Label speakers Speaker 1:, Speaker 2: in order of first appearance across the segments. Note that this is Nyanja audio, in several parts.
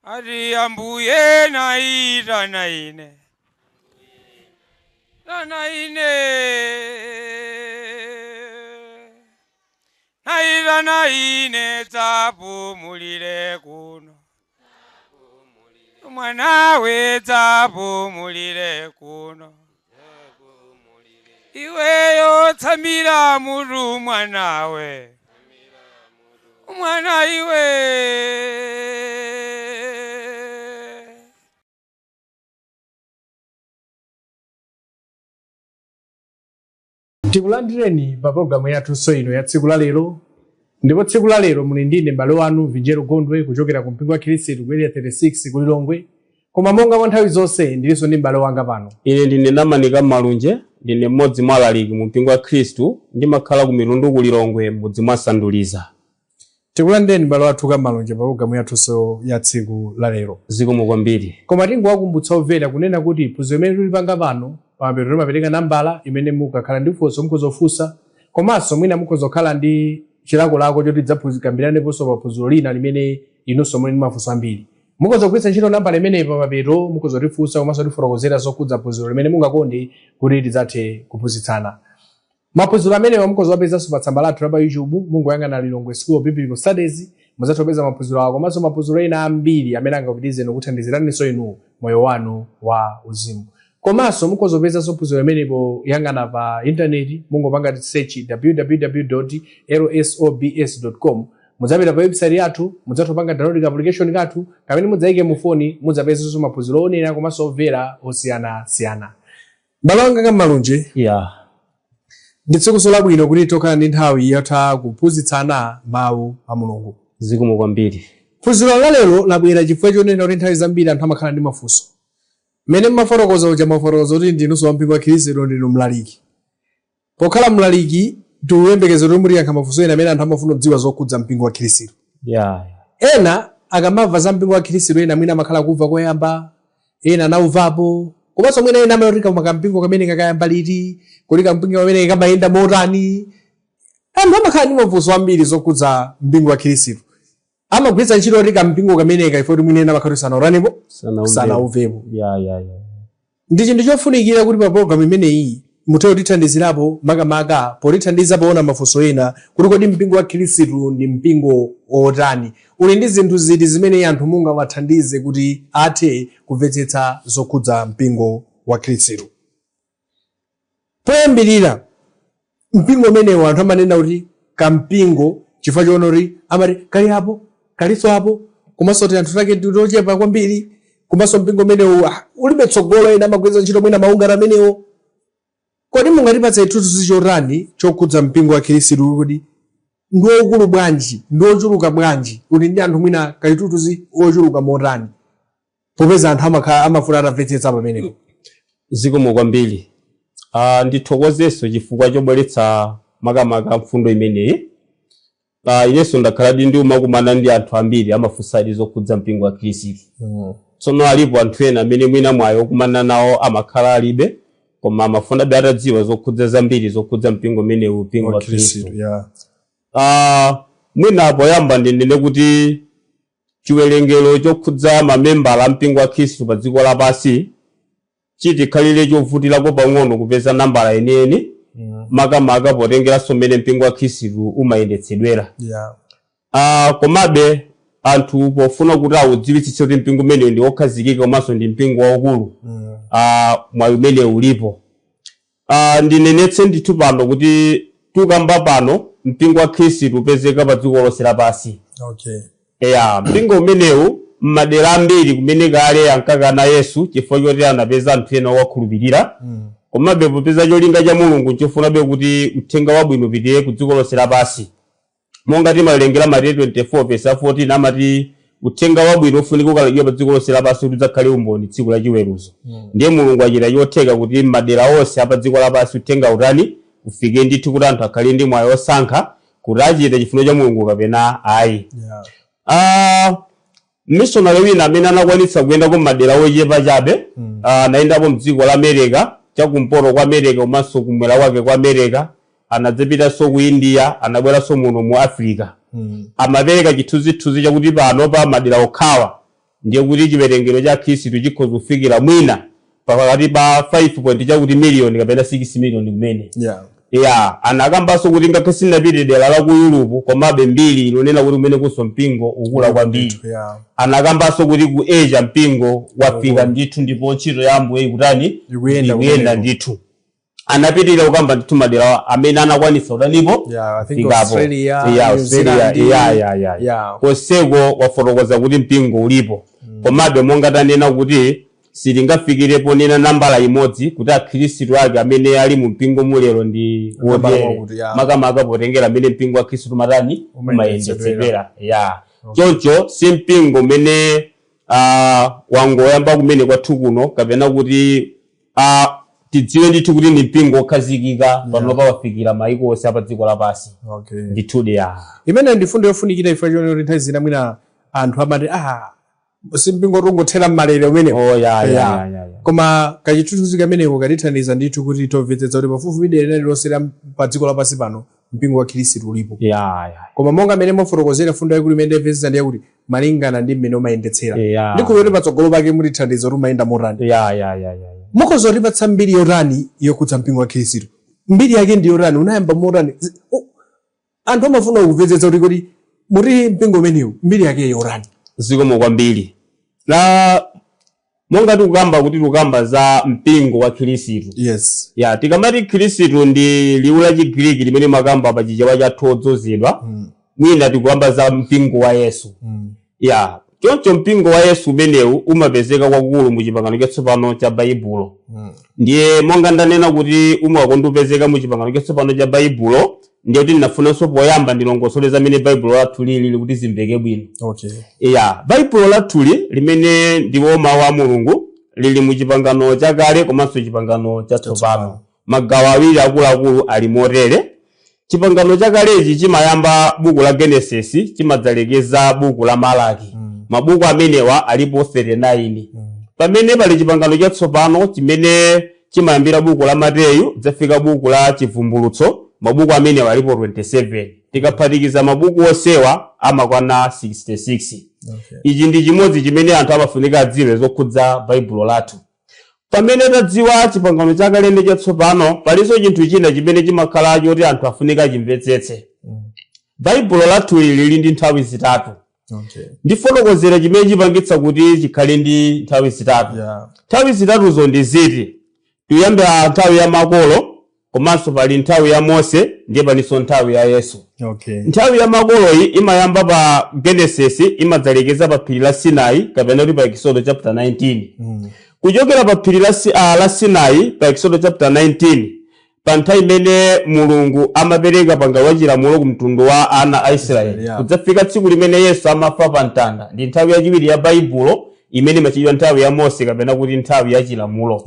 Speaker 1: Ati ambuye naitana ine, tana ine, naitana ine, dzapumulire kuno mwanawe, dzapumulire kuno iweyo, tsamira mutu mwanawe, mwana iwe.
Speaker 2: Tikulandireni pa pologalamu yathunso ino ya tsiku la lero. Ndipo tsiku la lero muli ndine m'bale wanu Vinjero Gondwe kuchokera ku mpingo wa Khristu ku Area 36 ku Lilongwe, koma monga mwa nthawi zonse ndilinso ndi m'bale wanga pano.
Speaker 3: Ine ndine Namanika Malunje, ndine mmodzi mwa alaliki mu mpingo wa Khristu, ndimakhala ku Mitundu ku Lilongwe, m'mudzi mwa Sanduliza.
Speaker 2: Tikulandireni m'bale wathu Kamalunje pa pologalamu yathunso ya tsiku la lero.
Speaker 3: Zikomo kwambiri.
Speaker 2: Koma tingowakumbutsa omvera kunena kuti phunziro imene tulipanga pano, pamapeto timapereka nambala imene mukakhala ndi funso mukhoza kufunsa, komanso mwina mukhoza kukhala ndi chilakolako choti tidzaphunzikambiraneponso pa phunziro lina limene inunso muli ndi mafunso ambiri. Mukhoza kugwiritsa ntchito nambala imeneyi, pamapeto mukhoza kutifunsa komanso tifotokozera zokhudza phunziro limene mungakonde kuti tidzathe kuphunzitsana. Maphunziro amenewa mukhoza kuwapezanso pa tsamba lathu la pa YouTube. Mungoyang'ana Lilongwe School of Biblical Studies, mudzatha kupeza maphunziro awo komanso maphunziro ena ambiri amene angakupitizeni kuthandiziraninso inu moyo wanu wa uzimu. Komanso mukhoza kupezanso phunziro limene poyang'ana pa intaneti, mungopanga search www.lsobs.com, mudzapita pa website yathu, mudzatha kupanga download application kathu kamene mudzayike mu foni, mudzapezanso maphunziro onena komanso omvera osiyanasiyana. M'bale wanga Kamalunje, ndi tsiku labwino kuti tokhala ndi nthawi yotha kuphunzitsana mawu a Mulungu.
Speaker 3: Zikomo kwambiri.
Speaker 2: Phunziro la lero labwera chifukwa chonena kuti nthawi zambiri anthu amakhala ndi mafunso. Mmene mmafotokoza uja, mafotokoza kuti ndinunso wampingo wa Khristu, ndinu mlaliki. Pokhala mlaliki, tikuyembekeza kuti mutiyankha mafunso ena amene anthu amafuna kudziwa zokhudza mpingo wa Khristu. Ena akamamva za mpingo wa Khristu, ena mwina amakhala kumva koyamba, ena anauvapo, komanso mwina ena amayoti koma kampingo kamene kakayamba liti, kodi kampingo kamene kamayenda motani? Anthu amakhala ndi mafunso ambiri zokhudza mpingo wa Khristu. Amagwiritsa ntchito kuti kampingo kameneka ifo kuti mwina ena amakhala kuti sanautanipo, sanaumvepo.
Speaker 3: ya ya ya
Speaker 2: Ndi chinthu chofunikira kuti pa pologalamu imeneyi muthe kutithandizirapo, makamaka potithandiza poona mafunso ena kuti kodi mpingo wa Khristu ndi mpingo wotani, uli ndi zinthu ziti zimene anthu mungawathandize kuti athe kumvetsetsa zokhudza mpingo wa Khristu. Poyambirira, mpingo umenewu anthu amanena kuti kampingo chifukwa choona kuti amati kali apo, kalinso apo, komanso kuti anthu take ndi tochepa kwambiri, komanso mpingo umenewu ulibe tsogolo. Ena amagwiritsa ntchito mwina maungano amenewo. Kodi mungatipatse chithunzithunzi chotani chokhudza mpingo wa Khristu, kuti ndi waukulu bwanji, ndi wochuluka bwanji, uli ndi anthu mwina kachithunzithunzi ochuluka motani, popeza anthu amakhala amafuna atamvetsetsa pamenepo?
Speaker 3: Zikomo kwambiri. Ndithokozenso chifukwa chobweretsa makamaka mfundo imeneyi. Inenso ndakhaladi ndi umakumana ndi anthu ambiri amafunsadi zokhudza mpingo wa Khristu. Tsono alipo anthu ena amene mwina mwayi okumana nawo amakhala alibe, koma amafunabe atadziwa zokhudza zambiri zokhudza mpingo umenewu, mpingo wa Khristu. Mwina poyamba ndinene kuti chiwerengero chokhudza mamembala a mpingo wa Khristu pa dziko lapansi chitikhalire chovutirako pang'ono kupeza nambala yeniyeni, makamaka potengeranso mmene mpingo wa Khristu umayendetsedwera. Komabe anthu pofuna kuti awudziwitsitse kuti mpingo umenewu ndi wokhazikika komanso ndi mpingo waukulu, mwayi umenewu ulipo. Ndinenetse ndithu pano kuti tukamba pano mpingo wa Khristu upezeka pa dziko lonse lapansi. Eya, mpingo umenewu m'madera ambiri kumene kale ankakana Yesu chifukwa choti anapeza anthu ena owakhulupirira, komabe popeza cholinga cha Mulungu nchofunabe kuti uthenga wabwino upitire ku dziko lonse lapansi, monga timawerengera Mateyu 24 verse 14, amati uthenga wabwino ufunika ukalalikidwe pa dziko lonse lapansi kuti udzakhale umboni tsiku la chiweruzo. Ndiye Mulungu achita chotheka kuti m'madera onse apa dziko lapansi uthenga utani, ufike ndithu, kuti anthu akhale ndi mwayi osankha kuti achite chifuniro cha Mulungu kapena ayi. Missionary wina amene anakwanitsa kuyendako m'madera ochepa chabe, anayendapo mdziko la America, chakumpoto kwa America komanso kumwera kwake kwa America, anadzapitanso ku India, anabweranso muno mu Africa, amapereka chithunzithunzi chakuti pano pa madera okhawa Ndiye kuti chiwerengero cha Khristu chikhoza kufikira mwina pakati pa 5 point chakuti miliyoni kapena 6 miliyoni kumene. Ya, anakambanso kuti ngakhale sinapite dera la ku Europe, komabe mbiri inonena kuti kumene kunso mpingo ukula kwambiri. Anakambanso kuti ku Asia mpingo wafika ndithu, ndipo ntchito ya Ambuye ikutani?
Speaker 2: Ikuyenda
Speaker 3: Ikuyenda
Speaker 2: kumeneko.
Speaker 3: ndithu. Anapitirira kukamba ndithu madera amene anakwanisa kutanipo?
Speaker 2: Yeah, I think
Speaker 3: Fikapo.
Speaker 2: Australia,
Speaker 3: Yeah,
Speaker 2: New
Speaker 3: Australia,
Speaker 2: Zealand.
Speaker 3: yeah. Konseko wafotokoza kuti mpingo ulipo. Komabe monga tanena kuti sitingafikirepo nena nambala imodzi kuti akhristu ake amene ali mu mpingo mulero ndi
Speaker 2: Nambala
Speaker 3: wotere,
Speaker 2: wakuti, yeah.
Speaker 3: makamaka potengera amene mpingo wa Khristu matani?
Speaker 2: Umayendetsedwera.
Speaker 3: Umayendetsedwera, ya. Choncho si mpingo umene wangoyamba kumene kwathu kuno, kapena kuti tidziwe ndithu kuti ndi mpingo wokhazikika panopa wafikira maiko onse apa dziko lapansi. Ndithudi, ya.
Speaker 2: Imene ndi fundo yofunikira, ife chonero kuti nthawi zina mwina anthu amati, ah, si mpingo tungothera mmalere umenewo.
Speaker 3: Oh, ya.
Speaker 2: Koma kachithunzi kameneko katithandiza ndithu kuti tomvetsetsa kuti pafupifupi dera lililonse la pa dziko lapansi pano mpingo wa Khristu ulipo.
Speaker 3: Ya.
Speaker 2: Koma monga mmene mwafotokozera, fundo yaikulu imene ndamvetsetsa ndi yakuti malingana ndi mmene umayendetsera. Ndikhulupirira kuti patsogolo pake mutithandiza kuti umayenda motani.
Speaker 3: Ya.
Speaker 2: Mukhoza kutipatsa mbiri yotani yokhudza mpingo wa Khristu? Mbiri yake ndi yotani? Unayamba motani? Anthu amafuna kumvetsetsa kuti muti mpingo umenewu mbiri yake yotani?
Speaker 3: Zikomo kwambiri. Na monga tikukamba kuti tikukamba za mpingo wa Khristu, ya, tikamati Khristu ndi liwu la Chigiriki limene makamba pa Chichewa chathu odzozedwa. Mwina tikukamba za mpingo wa Yesu. Ya, choncho mpingo wa Yesu umenewu umapezeka kwakukulu mu Chipangano Chatsopano cha Baibulo. Ndiye monga ndanena kuti umakonda upezeka mu Chipangano Chatsopano cha Baibulo, ndiye kuti ndinafunanso poyamba ndilongosole zamene Baibulo lathu lili kuti zimveke bwino. Ya, Baibulo lathuli limene ndiwo mawu a Mulungu lili mu Chipangano Chakale komanso Chipangano Chatsopano. Magawo awiri akuluakulu ali motere: Chipangano Chakalechi chimayamba buku la Genesis, chimadzalekeza buku la Malaki. Mabuku amenewa alipo 39. Pamene pali Chipangano Chatsopano chimene chimayambira buku la Mateyu dzafika buku la Chivumbulutso. Mabuku amenewa alipo 27. Tikaphatikiza mabuku onsewa amakwana 66. Ichi ndi chimodzi chimene anthu amafunika adziwe zokhudza Baibulo lathu. Pamene tadziwa Chipangano Chakale ndi Chatsopano, palinso chinthu china chimene chimakhala choti anthu afunika chimvetsetse. Baibulo lathuli lili ndi nthawi zitatu. Ndifotokozera chimene chipangitsa kuti chikhale ndi nthawi zitatu. Nthawi zitatuzo ndi ziti? Tiyambira nthawi ya makolo, komanso pali nthawi ya Mose, ndiye palinso nthawi ya Yesu. Nthawi ya makoloyi imayamba pa Genesis, imadzalekeza pa phiri la Sinai, kapena kuti pa Exodo chapter 19. Kuchokera pa phiri la Sinai pa Exodo chapter 19, pa nthawi imene Mulungu amapereka pangano la chilamulo ku mtundu wa ana a Israeli, kudzafika tsiku limene Yesu amafa pa mtanda, ndi nthawi yachiwiri ya Baibulo imene imachitidwa nthawi ya Mose, kapena kuti nthawi ya chilamulo.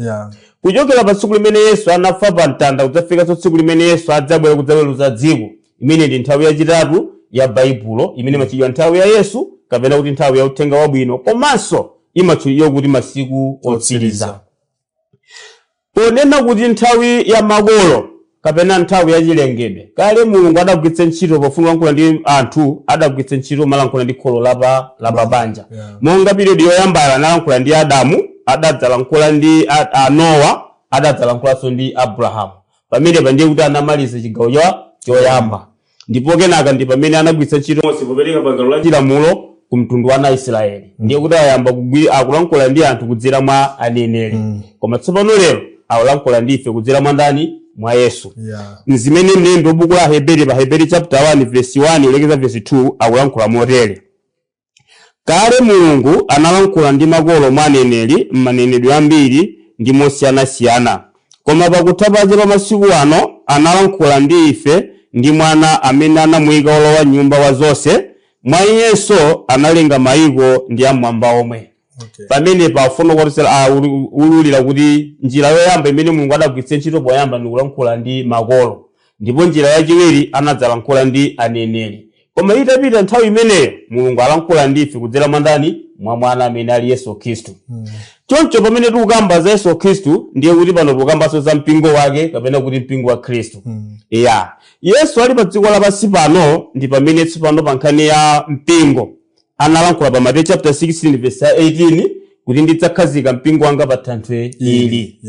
Speaker 3: Kuchokera pa tsiku limene Yesu anafa pa mtanda kudzafikanso tsiku limene Yesu adzabwera kudzaweruza dziko, imene ndi nthawi yachitatu ya Baibulo imene imachitidwa nthawi ya Yesu, kapena kuti nthawi ya uthenga wabwino, komanso imatchulidwa kuti masiku otsiriza. Ponena kuti nthawi ya makolo kapena nthawi ya chilengedwe, kale Mulungu adagwiritsa ntchito pofuna kulankhula ndi anthu, adagwiritsa ntchito malankhula ndi kholo lapa banja. Monga period yoyambala analankhula ndi Adamu, adadzalankhula ndi a Nowa, adadzalankhulanso ndi Abrahamu. Pamenepa ndiye kuti anamaliza chigawo choyamba, ndipo kenaka ndi pamene anagwiritsa ntchito Mose popereka pangano la chilamulo ku mtundu wa ana Israeli. Ndiye kuti ayamba akulankhula ndi anthu kudzera mwa aneneri. Koma tsopano lero akulankhula ndi ife kudzera mwa ndani? Mwa Yesu. Nzimene mlembi wa buku la Heberi pa Heberi chapter 1 verse 1 kulekeza verse 2 akulankhula motere: "Kale Mulungu analankhula ndi makolo mwa aneneri m'manenedwe ambiri ndi mosiyanasiyana, koma pakutha pake pa masiku ano analankhula ndi ife ndi Mwana, amene anamuyika wolowa nyumba wa zonse, mwa iyenso analenga mayiko ndi amwamba omwe." Pamene pafuna ululira kuti njira yoyamba imene Mulungu adagwiritsa ntchito poyamba ndi kulankhula ndi makolo, ndipo njira yachiwiri anadzalankhula ndi aneneri. Koma itapita nthawi imeneyo, Mulungu alankhula ndi ife kudzera mwa ndani? Mwa Mwana amene ali Yesu Khristu. Choncho pamene tikukamba za Yesu Khristu, ndiye kuti pano tikukambanso za mpingo wake, kapena kuti mpingo wa Khristu. Ya, Yesu ali pa dziko lapansi pano ndi pamene tsopano pa nkhani ya mpingo Analankhula pa Mateyu chapter 16 verse 18 kuti ndidzakhazika mpingo wanga pa thanthwe ili.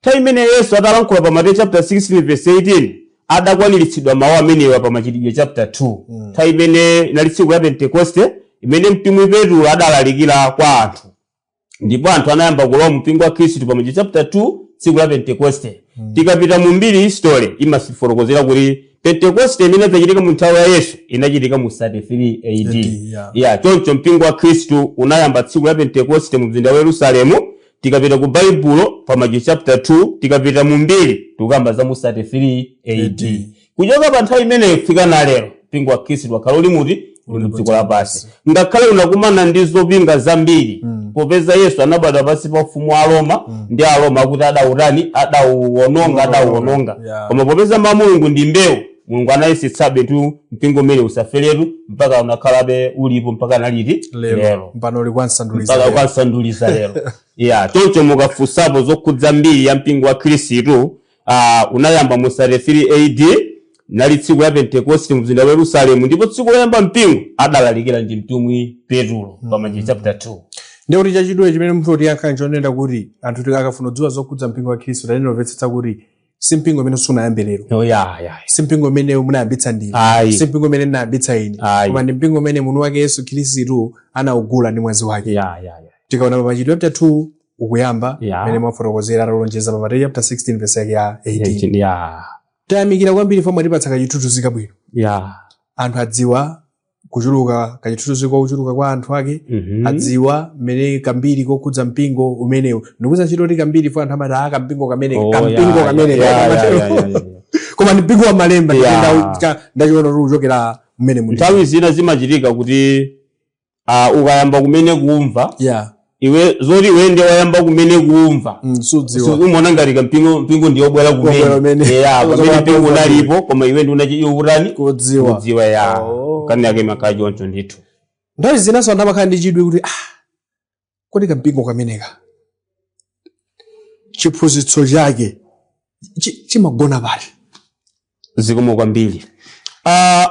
Speaker 3: Nthawi imene Yesu atalankhula pa Mateyu chapter 16 verse 18, adakwaniritsidwa mawu amenewa pa Machitidwe chapter 2. Nthawi imene inali tsiku la Pentekoste imene mtumwi Petro adalalikira kwa anthu, ndipo anthu anayamba kulowa mpingo wa Khristu pa Machitidwe chapter 2, tsiku la Pentekoste. Tikapita mu mbiri, history imasifotokozera kuti Pentekoste imene idzachitika mu nthawi ya Yesu inachitika mu 33 AD.
Speaker 2: AD,
Speaker 3: Yeah, choncho mpingo wa Khristu unayamba tsiku la Pentekoste mu mzinda wa Yerusalemu. Tikapita ku Baibulo pa Machitidwe chapter 2, tikapita mu mbiri tikukamba za mu 33 AD.
Speaker 2: AD.
Speaker 3: Kuchoka pa nthawi imeneyo kufika na lero, mpingo wa Khristu wakhala uli muti? Uli mu dziko lapansi, ngakhale unakumana ndi zopinga zambiri, popeza Yesu anabadwa pansi pa ufumu wa Aroma, ndi Aroma akuti adawutani? Adawuwononga, adawuwononga. Koma popeza mawu Mulungu ndi mbewu, Mulungu anayesetsabe tu mpingo umene usaferetu mpaka unakhalabe ulipo mpaka naliti?
Speaker 2: Lero mpano uli kwansanduliza.
Speaker 3: Mpaka kwansanduliza lero, yeah. Choncho mukafunsapo zokhudza mbiri ya mpingo wa Khristu, unayamba mu 33 AD, nali tsiku la Pentekoste mu mzinda wa Yerusalemu, ndipo tsiku loyamba mpingo adalalikira ndi mtumwi Petro pa Machitidwe chapter 2.
Speaker 2: Ndiye kuti chachidule chimene munthu utiyankha nchonena kuti anthu akafuna kudziwa zokhudza mpingo wa Khristu, tanena omvetsetsa kuti si mpingo umene sunayambe lero,
Speaker 3: Oh, yeah.
Speaker 2: si mpingo umene munayambitsa ndine,
Speaker 3: Ayi.
Speaker 2: si mpingo umene ndinayambitsa ine,
Speaker 3: Ayi.
Speaker 2: koma ndi mpingo umene mwini wake Yesu Khristu anawugula ndi mwazi wake.
Speaker 3: Yeah.
Speaker 2: Tikaona pa Machitidwe chapter 2 ukuyamba mmene mwafotokozera atalonjeza pa Mateyu chapter 16 verse yake ya 18. Tayamikira kwambiri fomwe atipatsa kachithunzi kabwino. Anthu adziwa kuchuluka kachithunzi kwa kuchuluka kwa anthu ake, adziwa mmene kambiri kokhudza mpingo umenewu. Ndikuza ntchito kuti kambiri fo anthu amati aa, kampingo kamene,
Speaker 3: Oh,
Speaker 2: kampingo kamene, koma ndi mpingo wa malemba. Ndachiona kuti uchokera mmene muli.
Speaker 3: Nthawi zina zimachitika kuti ukayamba kumene kumva, iwe zoti iwe ndiye wayamba kumene kumva,
Speaker 2: Sudziwa.
Speaker 3: Umaona ngati kampingo mpingo ndiyobwera
Speaker 2: Wobwera
Speaker 3: kumene
Speaker 2: kumene.
Speaker 3: Yeah, pamene mpingo unalipo, koma iwe ndi unachiutani?
Speaker 2: Kudziwa.
Speaker 3: Kudziwa, ya.
Speaker 2: Oh.
Speaker 3: Kani yake imakhala choncho ndithu.
Speaker 2: Nthawi zinanso anthu amakhala ndi chidwi kuti kodi kampingo kameneka chiphunzitso chake chimagona pati?
Speaker 3: Zikomo kwambiri.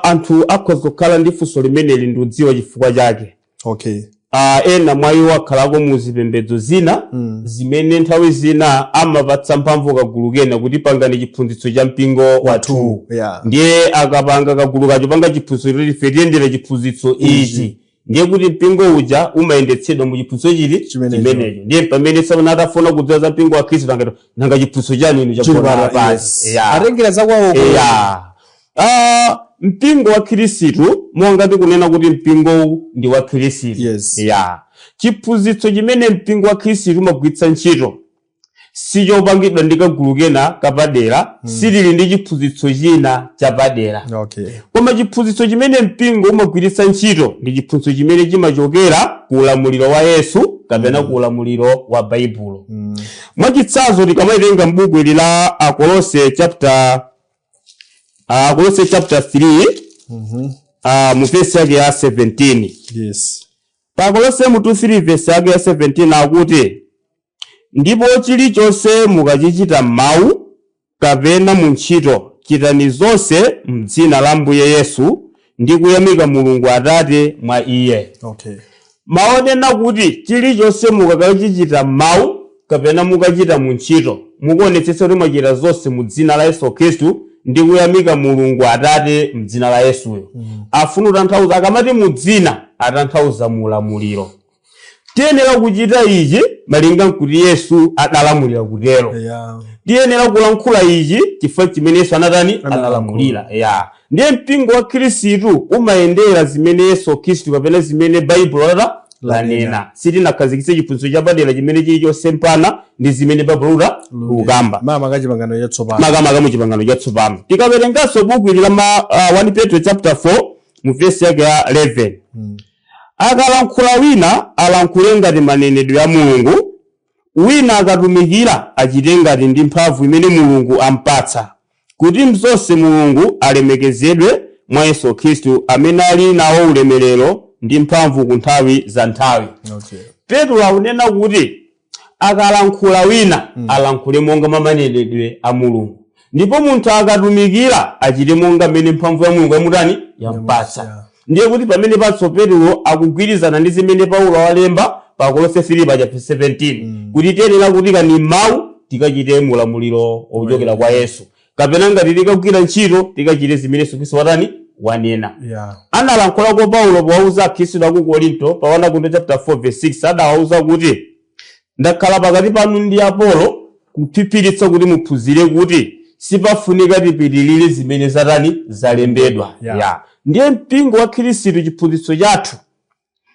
Speaker 3: Anthu akhoza kukhala ndi funso limeneli ndikudziwa chifukwa chake. Ena mwa iwo akhalako mu zipembedzo zina zimene nthawi zina amapatsa mphamvu kagulu kena kuti pangani chiphunzitso cha mpingo wathu. Ndiye akapanga kagulu kacho panga chiphunzitso choti ife tiyendere chiphunzitso ichi, ndiye kuti mpingo uja umayendetsedwa mu chiphunzitso chili
Speaker 2: Chimenecho.
Speaker 3: chimenecho. Ndiye pamene samana atafuna kudziwa za mpingo wa Khristu, angati nanga chiphunzitso chanu inu chagona pasi?
Speaker 2: Atengera zakwawo.
Speaker 3: Yeah. Mpingo wa Khristu, monga tikunena kuti mpingo ndi wa Khristu, yeah, chiphunzitso chimene mpingo wa Khristu umagwiritsa ntchito sichopangidwa ndi kagulu kena kapadera. Silili ndi chiphunzitso china chapadera, koma chiphunzitso chimene mpingo umagwiritsa ntchito ndi chiphunzitso chimene chimachokera ku ulamuliro wa Yesu kapena ku ulamuliro wa Baibulo. Mwachitsanzo, tikamaitenga m'buku ili la Akolose chapter, Akolose chapter 3, mu vesi yake ya 17. Pa Akolose mutu 3 vesi yake ya 17 akuti, "Ndipo chilichonse mukachichita m'mawu kapena mu ntchito, chitani zonse m'dzina la Mbuye Yesu ndi kuyamika Mulungu Atate mwa iye." Maonena kuti chilichonse mukakachichita m'mawu kapena mukachita mu ntchito, mukuonetsetsa kuti mwachita zonse mu dzina la Yesu Khristu ndi kuyamika Mulungu Atate m'dzina la Yesuyo. Afuna kutanthauza, akamati mu dzina, atanthauza mu ulamuliro. Tiyenera kuchita ichi malinga nkuti Yesu adalamulira kutero. Tiyenera kulankhula ichi chifukwa chimene Yesu anatani? Analamulira. Ya, ndiye mpingo wa Khristu umayendera zimene Yesu Khristu kapena zimene Baibulo lata lanena. Sitinakhazikitse chiphunzitso chapadera chimene chili chosempana ndi zimene Baibulo lukamba.
Speaker 2: Mama kachipangano chatsopano.
Speaker 3: Makamaka mu Chipangano Chatsopano. Tikawerenganso buku ili la 1 Petro chapter 4 mu vesi yake ya 11, "Akalankhula wina, alankhule ngati manenedwe ya Mulungu; wina akatumikira, achite ngati ndi mphamvu imene Mulungu ampatsa, kuti mzonse Mulungu alemekezedwe mwa Yesu Khristu, amene ali nawo ulemerero ndi mphamvu ku nthawi za nthawi." Petro akunena kuti akalankhula wina, alankhule monga mwa manenedwe a Mulungu, ndipo munthu akatumikira, achite monga mmene mphamvu ya Mulungu yamutani? Yampatsa. Ndiye kuti pamene panso Petro akugwirizana ndi zimene Paulo walemba pa Kolose 3 pa chapter 17, kuti tiyenera kuti kani mawu tikachite mulamuliro ochokera kwa Yesu, kapena ngati tikagwira ntchito tikachite zimene Yesu Khristu watani wanena. Analankhulako Paulo powauza akhristu aku Korinto pa 1 Korinto chapter 4 verse 6, adawauza kuti ndakhala pakati panu ndi Apolo kuphiphiritsa kuti muphunzire kuti sipafunika tipitirire zimene zatani zalembedwa. Ndiye mpingo wa Khristu chiphunzitso chathu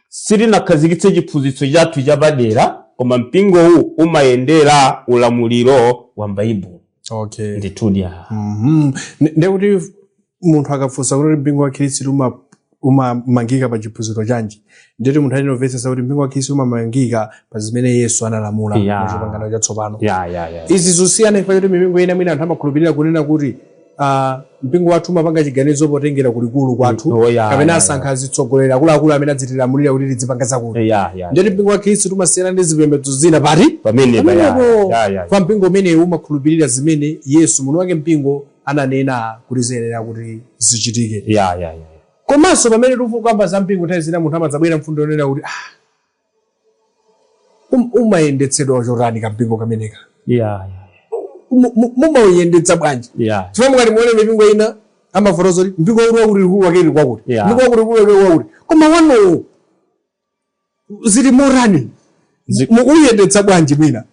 Speaker 3: sitinakhazikitse chiphunzitso chathu chapadera, koma mpingowu umayendera ulamuliro wa Baibulo. Ndithudi.
Speaker 2: Ndiye kuti munthu akafunsa kuti mpingo wa Khristu umamangika pa chiphunzitso chanji, ndiyeti munthu ayenera kumvetsetsa kuti mpingo wa Khristu umamangika pa zimene Yesu analamula mu Chipangano Chatsopano. Izi zosiyana chifukwa choti mipingo ina mwina anthu amakhulupirira kunena kuti mpingo wathu umapanga chiganizo potengera kulikulu kwathu, kapena asankha azitsogoleri akuluakulu amene adzitilamulira kuti tidzipanga zakuti. Ndiyeti mpingo wa Khristu umasiyana ndi zipembedzo zina pati?
Speaker 3: Pamenepa.
Speaker 2: Pamenepo. Kwa mpingo umenewu umakhulupirira zimene Yesu mwini wake mpingo ananena kuti ziyenera kuti zichitike. Komanso pamene tikukamba za mpingo, nthawi zina munthu amadzabwera mfundo yonena kuti umayendetsedwa chotani kampingo kameneka? Mumauyendetsa bwanji? Chifukwa mukati muone mipingo ina amafotokoza kuti mpingo wakuti wakuti likulu wake lili kwakuti, mpingo wakuti likulu wake kwakuti, koma wanowo zili morani? Mukuyendetsa bwanji mwina?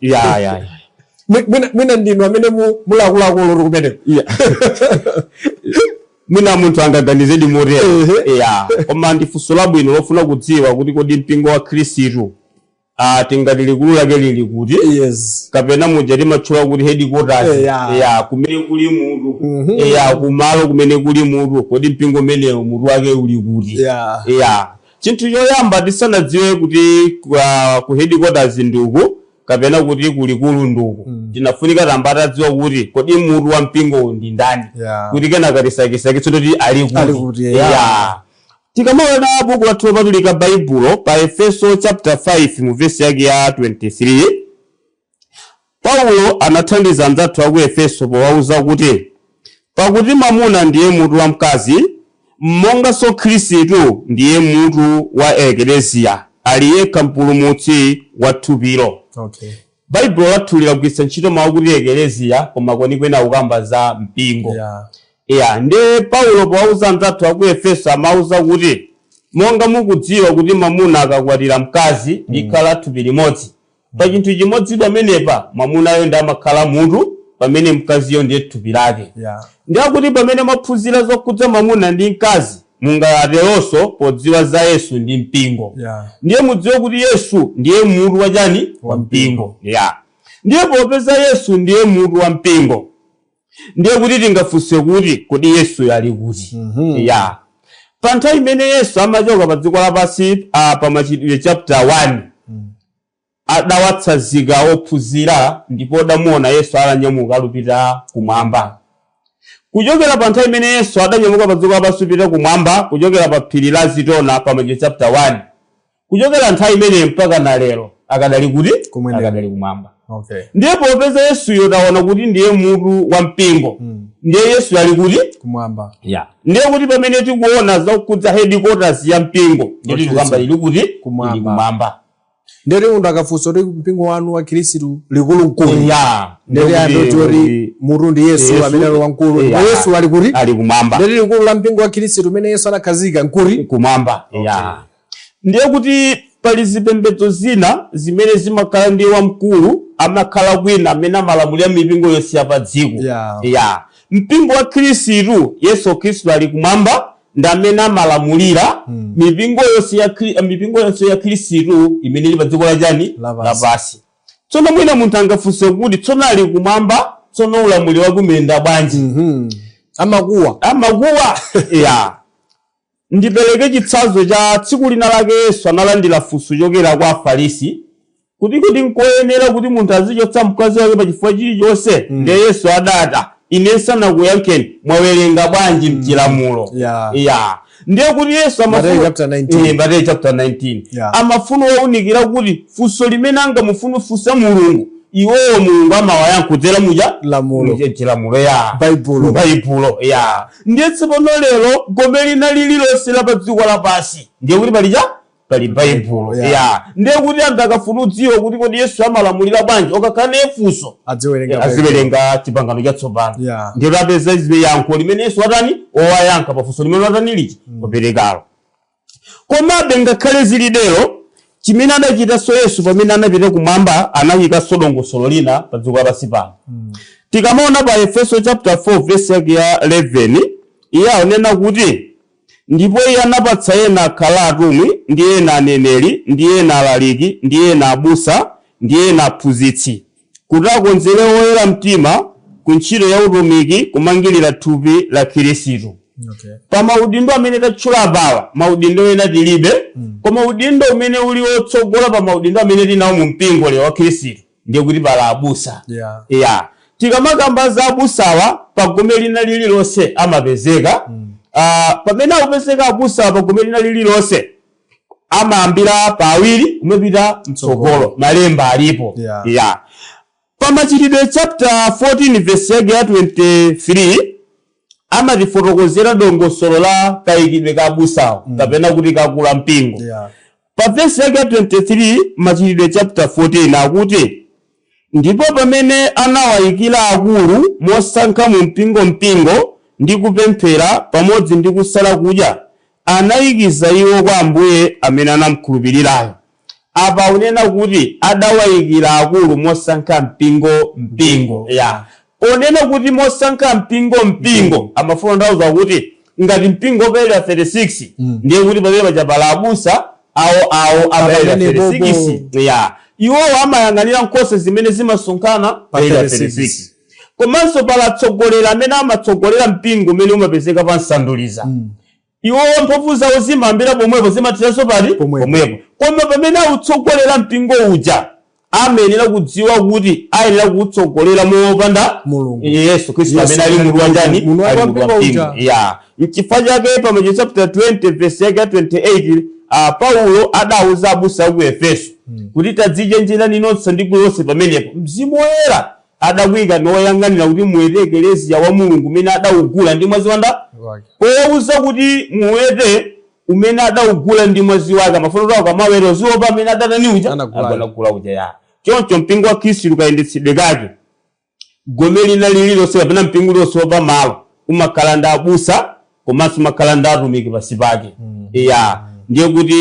Speaker 2: Mwina ndinu amene mulakulakulu kumeneko.
Speaker 3: Mwina munthu angaganizedi motero. Koma ndi funso labwino lofuna kudziwa kuti kodi mpingo wa Khristu tingati likulu lake lili kuti? Kapena muja timatchula kuti headquarters. Kumene kuli mutu. Kumalo kumene kuli mutu, kodi mpingo umenewu mutu wake uli kuti? Chinthu choyamba tisanadziwe kuti ku headquarters nduku kapena kuti kulikulu nduku, tinafunika tamba tadziwa kuti kodi mutu wa mpingo ndi ndani, kuti kenaka tisakisakitse kuti ali kuti.
Speaker 2: Ali kuti.
Speaker 3: Tikamaona buku lathu lopatulika Baibulo pa Efeso chapter 5 mu vesi yake ya 23, Paulo anathandiza anzathu aku Efeso powauza kuti pakuti mwamuna ndiye mutu wa mkazi, monganso Khristu ndiye mutu wa Eklesia, ali yekha mpulumutsi wa thupilo. Baibulo lathu lilagwiritsa ntchito mawu kuti Eklesia, koma kwenikweni akukamba za mpingo. Ndiye Paulo powauza anzathu aku Efeso amauza kuti monga mukudziwa kuti mwamuna akakwatira mkazi likhala thupi limodzi, pa chinthu chimodzi pamenepa mwamunayo ndi amakhala mutu, pamene mkaziyo ndiye thupi lake. Ndiye kuti pamene mwaphunzira zokhudza mwamuna ndi mkazi, mungateronso podziwa za Yesu ndi mpingo. Ndiye mudziwe kuti Yesu ndiye mutu wa chani? Wa mpingo. Ndiye popeza Yesu ndiye mutu wa mpingo, ndiye kuti tingafunse kuti kodi Yesu ali kuti? Pa nthawi imene Yesu amachoka pa dziko lapansi, pa Machitidwe chapter 1, adawatsanzika ophunzira ndipo adamuona Yesu alanyamuka alupita kumwamba. Kuchokera pa nthawi imene Yesu adanyamuka pa dziko lapansi kupita kumwamba, kuchokera pa phiri la Zitona pa Machitidwe chapter 1, kuchokera nthawi imeneyo mpaka na lero akadali kuti? Akadali kumwamba. Ndiye popeza Yesuyo taona kuti ndiye mutu wa mpingo, ndiye Yesu ali kuti?
Speaker 2: Kumwamba.
Speaker 3: Ndiye kuti pamene tikuona zokhudza headquarters ya mpingo, ndiye tikukamba ili kuti?
Speaker 2: Kumwamba.
Speaker 3: Ili kumwamba.
Speaker 2: Ndiye kuti munthu akafunsa kuti mpingo wanu wa Khristu likulu mkulu, ndiye
Speaker 3: Ndiye
Speaker 2: kuti
Speaker 3: kuti
Speaker 2: mutu ndi Yesu
Speaker 3: Yesu.
Speaker 2: amene ali wamkulu. Ndipo Yesu ali kuti?
Speaker 3: Ali kumwamba.
Speaker 2: Ndiye likulu la mpingo wa Khristu umene Yesu anakhazika nkuri?
Speaker 3: Kumwamba. Ndiye kuti pali zipembedzo zina zimene zimakhala ndi wamkulu amakhala kwina amene amalamulira mipingo yonse ya pa dziko. Mpingo wa Khristu, Yesu Khristu ali kumwamba ndi amene amalamulira mipingo yonse ya mipingo yonse ya Khristu imene ili pa dziko la chani?
Speaker 2: Lapansi.
Speaker 3: Lapansi. Tsono mwina munthu angafunse kuti tsono ali kumwamba, tsono ulamuliro wake umene bwanji?
Speaker 2: Amakuwa.
Speaker 3: Amakuwa. Ndipereke chitsanzo cha tsiku lina lake Yesu analandira funso kuchokera kwa Afarisi kuti nkoyenera kuti munthu azichotsa mkazi wake pa chifukwa chilichonse. Ndiye Yesu adata, ine sanakuyankheni, mwawerenga bwanji mchilamulo? Ndiye kuti Yesu amafuna
Speaker 2: Mateyu chapter 19.
Speaker 3: Mateyu chapter 19.
Speaker 2: 19.
Speaker 3: Amafuna owunikira kuti funso limene angamufune funsa Mulungu, Iwowo Mulungu amawayankha kudzera muja
Speaker 2: Lamulo.
Speaker 3: Chilamulo ya
Speaker 2: Baibulo.
Speaker 3: Baibulo ya. Ndiye tsopano lero gome lina lililonse la pa dziko lapansi ndiye kuti palija pali Baibulo.
Speaker 2: Yeah.
Speaker 3: Ya, ndiye kuti anthu akafuna udziwa kuti kodi Yesu amalamulira bwanji, okakhala naye funso,
Speaker 2: adziwerenga.
Speaker 3: Aziwerenga Chipangano Chatsopano.
Speaker 2: Yeah.
Speaker 3: Ndiye apeza yankho limene Yesu atani owayankha pafunso limene atani liji waperekalo. Komabe ngakhale zili dero, chimene adachitanso Yesu pamene anapita kumwamba, anayikanso dongosolo lina pa dziko lapansi pano. Tikamaona pa Efeso chapter 4 verse yake ya 11, iye akunena kuti, "Ndipo iye anapatsa ena akhala atumwi, ndi ena aneneri, ndi ena alaliki, ndi ena abusa, ndi ena aphunzitsi, kuti akonzere oyera mtima ku ntchito ya utumiki, kumangirira thupi la Khristu."
Speaker 2: Okay.
Speaker 3: Pa maudindo amene tatchula apawa, maudindo ena tilibe, koma udindo umene uli wotsogola pa maudindo amene tinawo mu mpingo lero wa Khristu ndiye kuti pala abusa.
Speaker 2: Yeah.
Speaker 3: Ya, tikamakamba za abusawa, pagome lina lililonse amapezeka. Pamene akupezeka abusawa pagome lina lililonse, amayambira pa awiri kumapita mtsogolo, malemba alipo.
Speaker 2: Yeah.
Speaker 3: Ya, pa Machitidwe chapter 14 verse yake ya 23 amatifotokozera dongosolo la kayikidwe ka abusawo, kapena kuti kakula mpingo.
Speaker 2: Yeah.
Speaker 3: Pa vesi yake ya 23, Machitidwe chapter 14, akuti, "Ndipo pamene anawayikira akulu mosankha mu mpingo mpingo, ndi kupemphera pamodzi ndi kusala kudya, anayikiza iwo kwa Ambuye amene anamkhulupirirayo." Apa unena kuti adawayikira akulu mosankha mpingo mpingo. Ya, ponena kuti mosankha mpingo mpingo, amafuna ndauza kuti ngati mpingo pa Area 36, ndiye kuti pamene paja pala abusa awo awo apa Area
Speaker 2: Pamene
Speaker 3: 36. Ya, iwowo amayang'anira nkhosa zimene zimasonkhana pa Area
Speaker 2: 36.
Speaker 3: 36. Komanso pala atsogoleri amene amatsogolera mpingo umene umapezeka pa Nsanduliza. Iwowo mphamvu zawo zimayambira pomwepo, zimathiranso pali
Speaker 2: Pomwepo.
Speaker 3: pomwepo. Koma pamene akutsogolera mpingo uja, amayenera kudziwa kuti ayenera kuwutsogolera mopanda
Speaker 2: Mulungu.
Speaker 3: Yesu Khristu
Speaker 2: Yesu
Speaker 3: amene ali mutu wa ndani?
Speaker 2: Mutu wa
Speaker 3: Ali mutu wa
Speaker 2: mpingo
Speaker 3: mpingo.
Speaker 2: uja.
Speaker 3: Ya, nchifukwa chake pa Machitidwe chapter 20 verse yake ya 28, Paulo adawuza abusa aku Efeso kuti, "Tadzichenjerani nonse ndi kulonse pamenepo Mzimu Woyera adakuyika woyang'anira kuti muwete ekeleziya wa Mulungu umene adawugula ndi mwazi wanda."
Speaker 2: Wake.
Speaker 3: Powuza kuti muwete umene adawugula ndi mwazi wake, amafuna kuti akamaweta uziopa amene adatani uja.
Speaker 2: Anagula.
Speaker 3: Anagula uja. Ya, choncho mpingo wa Khristu kayendetsedwe kake, gome lina lililonse kapena mpingo uliwonse wapamalo umakhala ndi abusa komanso umakhala ndi atumiki pasi pake. Ya, ndiye kuti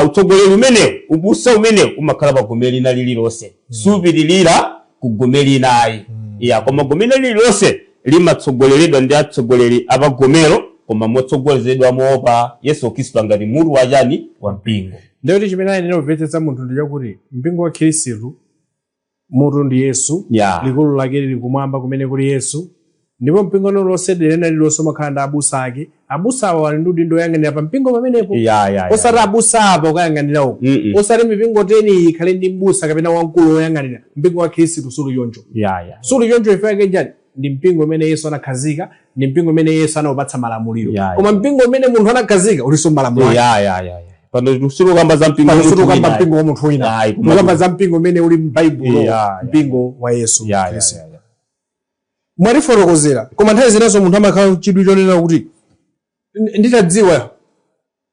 Speaker 3: utsogoleri umenewu, ubusa umenewu umakhala pa gome lina lililonse, supitilira ku gome linayi. Ya, koma gome lina lililonse limatsogoleredwa ndi atsogoleri apagomero, koma motsogolezedwa moopa Yesu Khristu ngati mutu wachani? Wa mpingo.
Speaker 2: Ndiyoti chimene ayenera kumvetsetsa munthu ndi chakuti mpingo wa Khristu mutu ndi Yesu.
Speaker 3: Ya.
Speaker 2: Likulu lake lili kumwamba kumene kuli Yesu, ndipo mpingo lonse, dera lina lililonse umakhala ndi abusa ake. Abusa awo ali ndi udindo woyang'anira pa mpingo pamenepo,
Speaker 3: ya ya ya
Speaker 2: osati abusa apa ukayang'anira uko, osati mipingo 10 ikhale ndi mbusa kapena wamkulu woyang'anira. Mpingo wa Khristu suli choncho.
Speaker 3: ya ya
Speaker 2: Suli choncho. Ife yake njani? Ndi mpingo umene Yesu anakhazika, ndi mpingo umene Yesu anawupatsa malamuliro.
Speaker 3: Ya.
Speaker 2: Koma mpingo umene munthu anakhazika ulinso malamulo ake.
Speaker 3: Ya, pano sitikukamba za mpingo
Speaker 2: Pano
Speaker 3: wa munthu
Speaker 2: sitikukamba
Speaker 3: wina.
Speaker 2: mpingo wa munthu wina,
Speaker 3: Ayi, koma-
Speaker 2: tikukamba za mpingo umene uli m'Baibulo,
Speaker 3: Ya.
Speaker 2: mpingo wa Yesu
Speaker 3: ya
Speaker 2: Khristu.
Speaker 3: ya.
Speaker 2: Mwatifotokozera, koma nthawi zinazo munthu amakhala chidwi chonena kuti, "Nditadziwa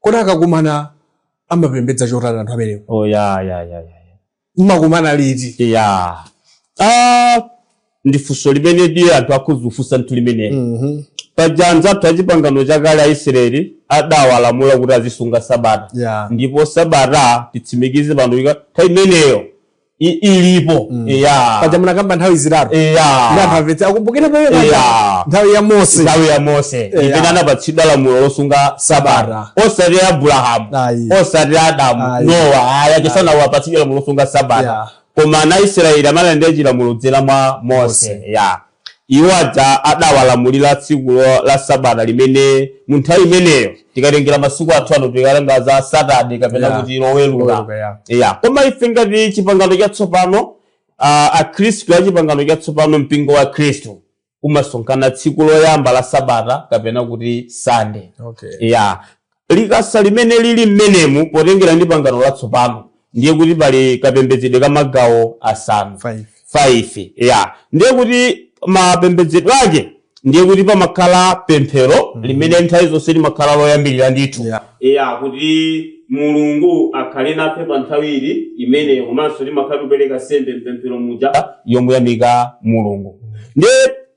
Speaker 2: kodi akakumana amapembedza chotani anthu amenewo?"
Speaker 3: Oh, ya.
Speaker 2: Mmakumana liti?
Speaker 3: Ya, ndi funso limene ndiye anthu akhoza kufunsa nthu limeneli. Paja anzathu achipangano chakale, Aisraeli, adawalamula kuti azisunga sabata.
Speaker 2: Ya.
Speaker 3: Ndipo sabata, titsimikize pano, nthawi imeneyo ilipo. Ya.
Speaker 2: Paja munakamba nthawi zitatu.
Speaker 3: Ya.
Speaker 2: Ndi anthu amvetse, akumbukire pamene paja
Speaker 3: Ya.
Speaker 2: nthawi ya Mose.
Speaker 3: Nthawi ya Mose imene anapatsidwa lamulo losunga sabata, osati Abrahamu,
Speaker 2: Ayi.
Speaker 3: osati Adamu,
Speaker 2: Ayi.
Speaker 3: Nowa, aya chisanawapatsidwe lamulo losunga sabata.
Speaker 2: Ya.
Speaker 3: Koma ana Israeli amalandira chilamulo kudzera mwa Mose. Ya, iwo aja adawalamulira tsiku la sabata limene mu nthawi imeneyo, tikatengera masiku athu ano, tikalenga za Satade kapena
Speaker 2: Ya.
Speaker 3: kuti Loweruka.
Speaker 2: Loweruka, ya.
Speaker 3: Ya, koma ife ngati chipangano chatsopano, akhristu a chipangano chatsopano, mpingo wa Khristu umasonkhana tsiku loyamba la sabata kapena kuti Sande.
Speaker 2: Okay.
Speaker 3: Ya, likasa limene lili mmenemu, potengera ndi pangano latsopano, Ndiye kuti pali kapembedzedwe ka magawo asanu.
Speaker 2: 5.
Speaker 3: 5, ya. Ndiye kuti mapembedzedwe ake, ndiye kuti pamakhala pemphero limene nthawi zonse limakhala loyambirira ndithu, ya, kuti Mulungu akhale nafe pa nthawi ili imeneyo. Komanso limakhala kupereka sembe mpemphero muja yomuyamika Mulungu. Ndiye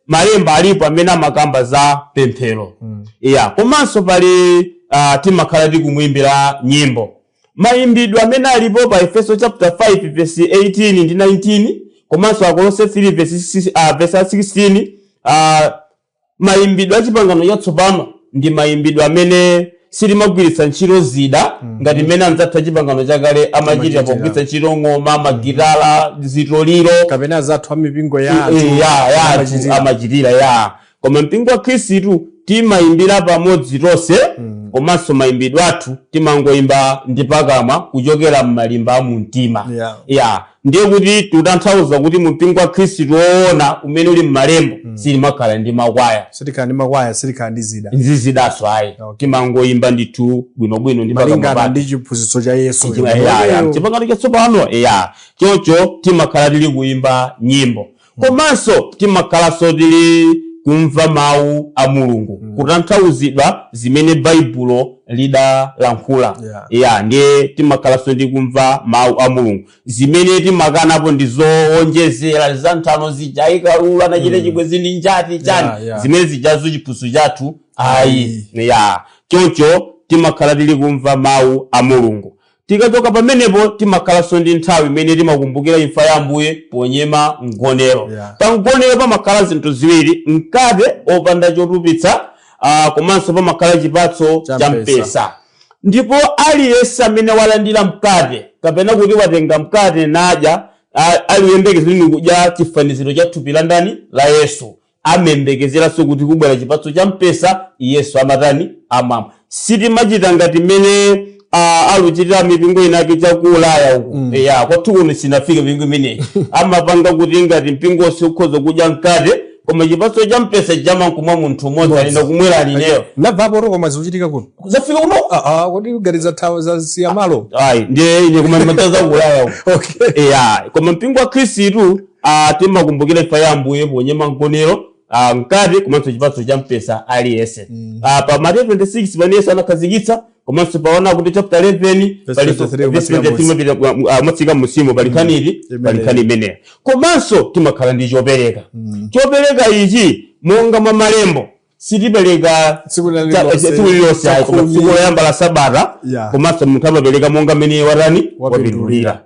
Speaker 3: malemba alipo amene amakamba za pemphero, ya. Komanso pali timakhala tikumuimbira nyimbo. Mayimbidwe amene alipo pa Efeso chapter 5 verse 18 ndi 19, komanso Akolose 3 verse 6, verse 16. Mayimbidwe a Chipangano Chatsopano ndi mayimbidwe amene sitimagwiritsa ntchito zida ngati mmene anzathu a Chipangano Chakale amachitira,
Speaker 2: Amachitira.
Speaker 3: pogwiritsa ntchito ng'oma, magitala, zitoliro,
Speaker 2: kapena zathu amipingo ya anthu
Speaker 3: ya anthu
Speaker 2: amachitira.
Speaker 3: Amachitira, ya. Koma mpingo wa Khristu timayimbira pamodzi tonse, komanso mayimbidwe athu timangoyimba ndi pakamwa kuchokera m'malimba a mumtima. Ya, ndiye kuti tikutanthauza kuti mu mpingo wa Khristu woona umene uli m'malembo silimakhala ndi makwaya.
Speaker 2: Sitikhala ndi makwaya, sitikhala ndi zida.
Speaker 3: Nzizidaso ayi. Timangoyimba ndithu bwinobwino ndi pakamwa
Speaker 2: malingana
Speaker 3: pathu.
Speaker 2: ndi chiphunzitso cha Yesu.
Speaker 3: Ya, Chipangano Chatsopano, ya. Choncho timakhala tili kuyimba nyimbo, komanso timakhalanso tili kumva mawu a Mulungu, kutanthauzidwa zimene Baibulo lidalankhula. Ya, ndiye timakhalanso ndi kumva mawu a Mulungu. Zimene timakanapo ndi zowonjezera za nthano zija, ikalula nachite chibwezi ndi njati chani, zimene zijazo chiphunzitso chathu ayi. Ya, choncho timakhala tili kumva mawu a Mulungu. Tikachoka pamenepo, timakhalanso ndi nthawi imene timakumbukira imfa ya Ambuye ponyema mgonero. Pa mgonero pamakhala zinthu ziwiri: mkate opanda chotupitsa, komanso pamakhala chipatso
Speaker 2: cha
Speaker 3: cha
Speaker 2: mpesa.
Speaker 3: Mpesa. Ndipo aliyense amene walandira mkate, kapena kuti watenga mkate nadya, aliyembekezera ni kudya chifaniziro cha thupi la ndani? La Yesu. Amembekezeranso kuti kubwera chipatso cha mpesa, Yesu amatani? Amamwa. Sitimachita ngati mmene aluchitira mipingo inake chaku Ulaya uku. Ya, kwathu kuno sinafike mipingo imeneyi. Amapanga kuti ngati mpingo wonse ukhoza kudya mkate, koma chipatso cha mpesa chamankumwa munthu umodzi, alina kumwera alineyo.
Speaker 2: Nabvapo koma zikuchitika kuno.
Speaker 3: Zafika kuno?
Speaker 2: Ah, ah, kodi ngati zathawa zasiya malo?
Speaker 3: Ayi, ndiye ine koma ndimachaza ku Ulaya uku. Ya, koma mpingo wa Khristu timakumbukira imfa ya Ambuye ponyema mgonero, mkate komanso chipatso cha mpesa aliyense. Pa Mateyu 26 pamene Yesu anakhazikitsa, komanso paona kuti chapter 11
Speaker 2: Verse 23
Speaker 3: verse
Speaker 2: umatsika
Speaker 3: 23 umatsika musimu, pali nkhani iti? Pali nkhani imeneyo. Komanso timakhala ndi chopereka. Chopereka ichi, monga mwa malembo, sitipereka
Speaker 2: tsiku lililonse.
Speaker 3: Tsiku lililonse ayi, koma
Speaker 2: Chakhumi.
Speaker 3: tsiku loyamba la sabata. Komanso munthu amapereka monga mmene watani?
Speaker 2: Wapindulira.
Speaker 3: Wapindulira,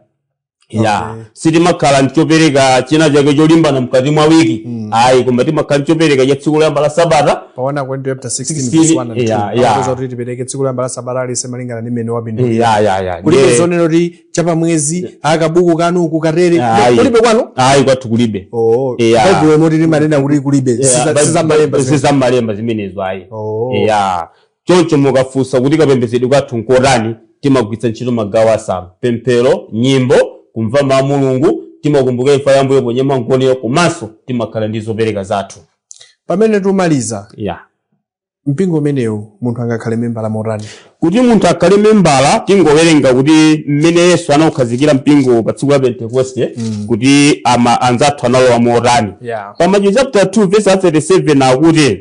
Speaker 3: ya.
Speaker 2: Okay.
Speaker 3: Sitimakhala nchopereka china chake cholimbana mkati mwa wiki ayi, koma timakhala nchopereka cha tsiku loyamba la sabata.
Speaker 2: Paona Korinto chapter 16
Speaker 3: 16,
Speaker 2: verse 1 and 2, amatiuza kuti tipereke tsiku loyamba la sabata alise malingana ndi mmene wapindulira.
Speaker 3: Ya.
Speaker 2: Kulibe zonena kuti chapamwezi akabuku kanu kukatere?
Speaker 3: Ayi.
Speaker 2: Kulibe kwanu?
Speaker 3: Ayi, kwathu kulibe.
Speaker 2: Oh.
Speaker 3: Yeah.
Speaker 2: Baibulo moti limanena kuti kulibe? Sizamalemba?
Speaker 3: Sizamalemba zimenezo ayi.
Speaker 2: Oh.
Speaker 3: Ya, choncho mukafunsa kuti kapembedzedwe kathu nkotani, timagwiritsa ntchito magawo asanu: pemphero, nyimbo, kumva mawu a Mulungu, timakumbukira imfa ya Ambuye ponyema mgonero, komanso timakhala ndi zopereka zathu.
Speaker 2: Pamene tumaliza, mpingo umenewu munthu angakhale membala motani?
Speaker 3: Kuti munthu akhale membala, tingowerenga kuti mmene Yesu anaukhazikira mpingo pa tsiku la Pentekoste, kuti ama anzathu analowa motani. Pa Machitidwe chapter 2 verse 37 akuti,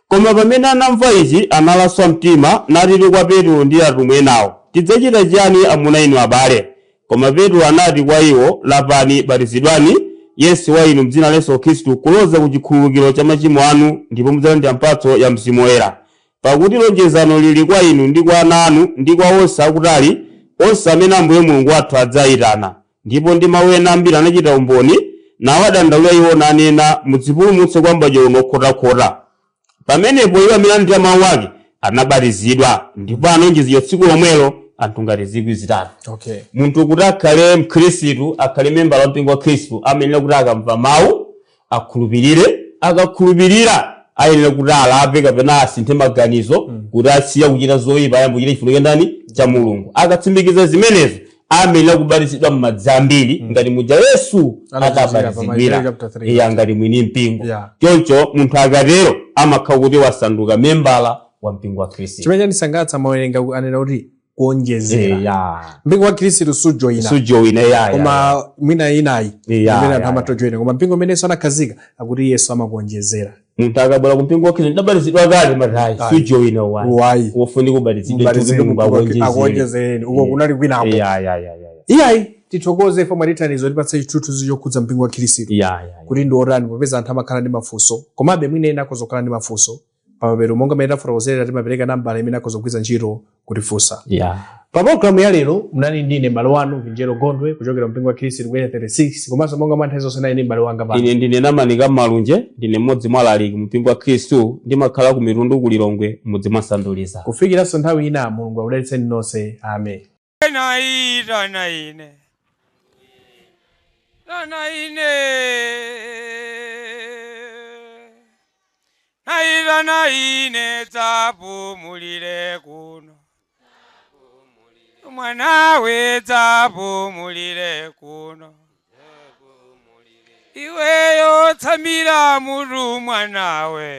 Speaker 3: "Koma pamene anamva ichi analaswa mtima, natiti kwa Petro ndi atumwi enawo, 'Tidzachita chiyani, amuna inu abale?' Koma Petro anati kwa iwo, 'Lapani, batizidwani yense wa inu mdzina la Yesu Khristu kuloza ku chikhululukiro cha machimo anu, ndipo mudzalandira mphatso ya Mzimu Woyera. Pakuti lonjezano lili kwa inu ndi kwa ana anu ndi kwa onse akutali, onse amene Ambuye Mulungu wathu adzayitana.' Ndipo ndi mawu ena ambiri anachita umboni, nawadandaulira iwo, nanena, 'Mudzipulumutse kwa m'badwo uno okhotakhota.' Pamenepo iwo amene analandira mawu ake anabatizidwa, ndipo anaonjezedwa tsiku lomwelo anthu ngati 3,000." Munthu kuti akhale mkhristu, akhale membala wa mpingo wa Khristu, amayenera kuti akamva mawu akhulupirire. Akakhulupirira, ayenera kuti alape kapena asinthe maganizo, kuti asiya kuchita zoyipa, ayambe kuchita chifuniro ndani? Cha Mulungu. Akatsimikiza zimenezo, amayenera kubatizidwa m'madzi ambiri ngati muja Yesu
Speaker 2: anachitira pa
Speaker 3: adabatizidwira,
Speaker 2: Mateyu chapter 3.
Speaker 3: iya, ngati mwini mpingo. Choncho munthu akatero amakhala kuti wasanduka membala wa mpingo wa Khristu.
Speaker 2: Chimene chandisangalatsa, mawerenga anena kuti Kuonjezera.
Speaker 3: Ya.
Speaker 2: Mpingo wa Khristu sujoyina.
Speaker 3: Sujoyina, ya.
Speaker 2: Koma mwina inayi imene anthu
Speaker 3: ya.
Speaker 2: amatojoyina, koma mpingo umene Yesu anakhazika akuti Yesu amakuonjezera.
Speaker 3: Munthu akabwera kumpingo wa Khristu, ndabatizidwa kale, matayi sujoyina wayi.
Speaker 2: Wayi.
Speaker 3: Wofunika ubatizidwe.
Speaker 2: Mbatizidwe,
Speaker 3: Akuonjezere.
Speaker 2: akuonjezereni uko kunali kwinako.
Speaker 3: Ya.
Speaker 2: Iyayi, tithokoze ifo mwatithandizo tipatse chithunzithunzi chokhudza mpingo wa Khristu
Speaker 3: Ya.
Speaker 2: kuti ndi otani, popeza anthu amakhala ndi mafunso. Komabe mwina ena akhoza ndi mafunso pamapeto, monga mmene tafotokozera, timapereka nambala imene akhoza kugwiritsa ntchito kutifunsa. Pa programu ya lero munali ndine m'bale wanu Vinjero Gondwe kuchokera mpingo wa Khristu ku 36, komanso monga mwa nthawi zonse nali ndi m'bale wanga pano.
Speaker 3: Ine ndine Namanika Malunje, ndine mmodzi mwa alaliki mpingo wa Khristu, ndimakhala ku Mitundu ku Lilongwe, mudzi mwa Sanduliza.
Speaker 2: Kufikiranso nthawi ina, Mulungu akudalitseni nonse, amen.
Speaker 1: Naitana ine, tana ine, naitana ine, dzapumulire kuno mwanawe, dzapumulire kuno iweyo, tsamira mutu mwanawe.